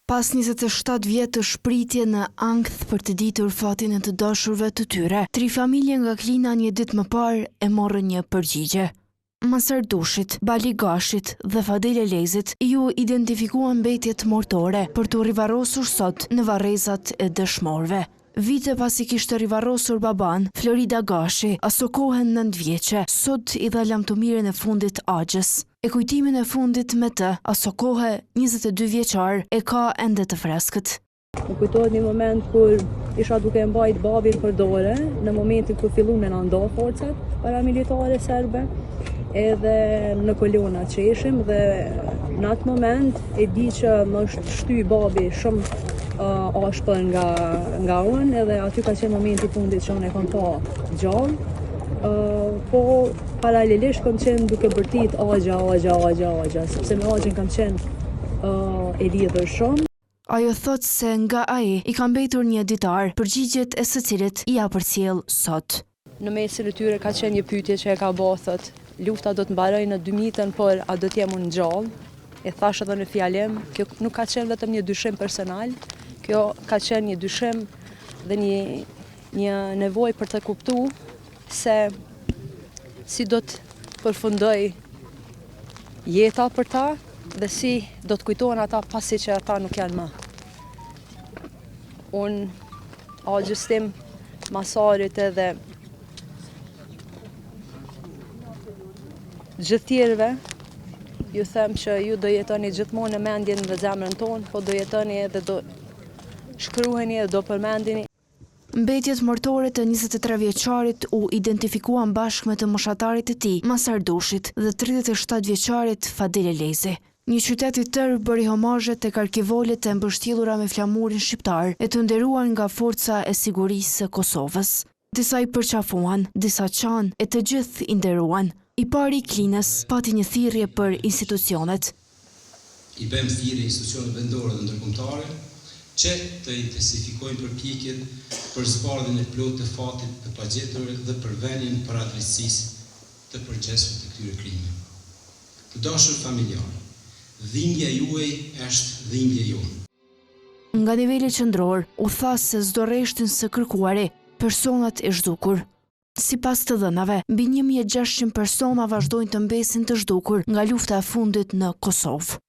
Pas 27 vjetësh pritje në ankth për të ditur fatin e të dashurve të tyre, tri familje nga Klina një ditë më parë e morën një përgjigje. Masar Dushit, Bali Gashit dhe Fadil Elezit iu identifikuan mbetjet mortore për t'u rivarrosur sot në varrezat e dëshmorëve. Vite pasi kishte rivarrosur babanë, Florida Gashi, asokohe nëntë vjeçe, sot i dha lamtumirën e fundit axhës. E kujtimin e fundit me të, asokohe 22 vjeçar, e ka ende të freskët. Më kujtohet një moment kur isha duke e mbajt babin për dore, në momentin kur fillun me na nda forcat paramilitare serbe, edhe në kolona që ishim dhe në atë moment e di që më është shty babi shumë uh, ashpër nga, nga unë edhe aty ka qenë momenti i fundit që unë e kam pa gjallë uh, po paralelisht kam qenë duke bërtit axha, axha, axha, axha sepse me axhën kam qenë uh, e lidhur shumë Ajo thotë se nga ai i ka mbetur një ditar, përgjigjet e së cilit ia përcjell sot. Në mesin e tyre ka qenë një pyetje që e ka bo, thotë, lufta do të mbarojë në dymijtën, por a do të jem unë gjallë? E thashë edhe në fjalim, kjo nuk ka qenë vetëm një dyshim personal, kjo ka qenë një dyshim dhe një një nevojë për të kuptu se si do të përfundojë jeta për ta dhe si do të kujtohen ata pasi që ata nuk janë më. Unë, axhës tim, Masarit edhe gjithë tjerëve, ju them që ju do jetoni gjithmonë në mendjen dhe zemrën tonë, po do jetoni edhe do shkruheni edhe do përmendeni. Mbetjet mortore të 23 vjeçarit u identifikuan bashkë me të moshatarit të tij, Masar Dushit, dhe 37 vjeçarit Fadil Elezi. Një qytet i tërë bëri homazhe tek arkivolet e mbështjellura me flamurin shqiptar e të nderuar nga Forca e Sigurisë së Kosovës. Disa i përqafuan, disa qanë e të gjithë i nderuan. I pari i Klinës pati një thirrje për institucionet. I bëjmë thirrje institucioneve vendore dhe ndërkombëtare që të intensifikojnë përpjekjet për zbardhjen e plotë të fatit të pagjeturve dhe për vënien para drejtësisë të përgjegjësve të këtyre krimeve. Të dashur familjarë, dhimbja juaj është dhimbje jonë. Nga niveli qendror, u tha se s'do reshtin së kërkuari personat e zhdukur. Sipas të dhënave, mbi 1600 persona vazhdojnë të mbesin të zhdukur nga lufta e fundit në Kosovë.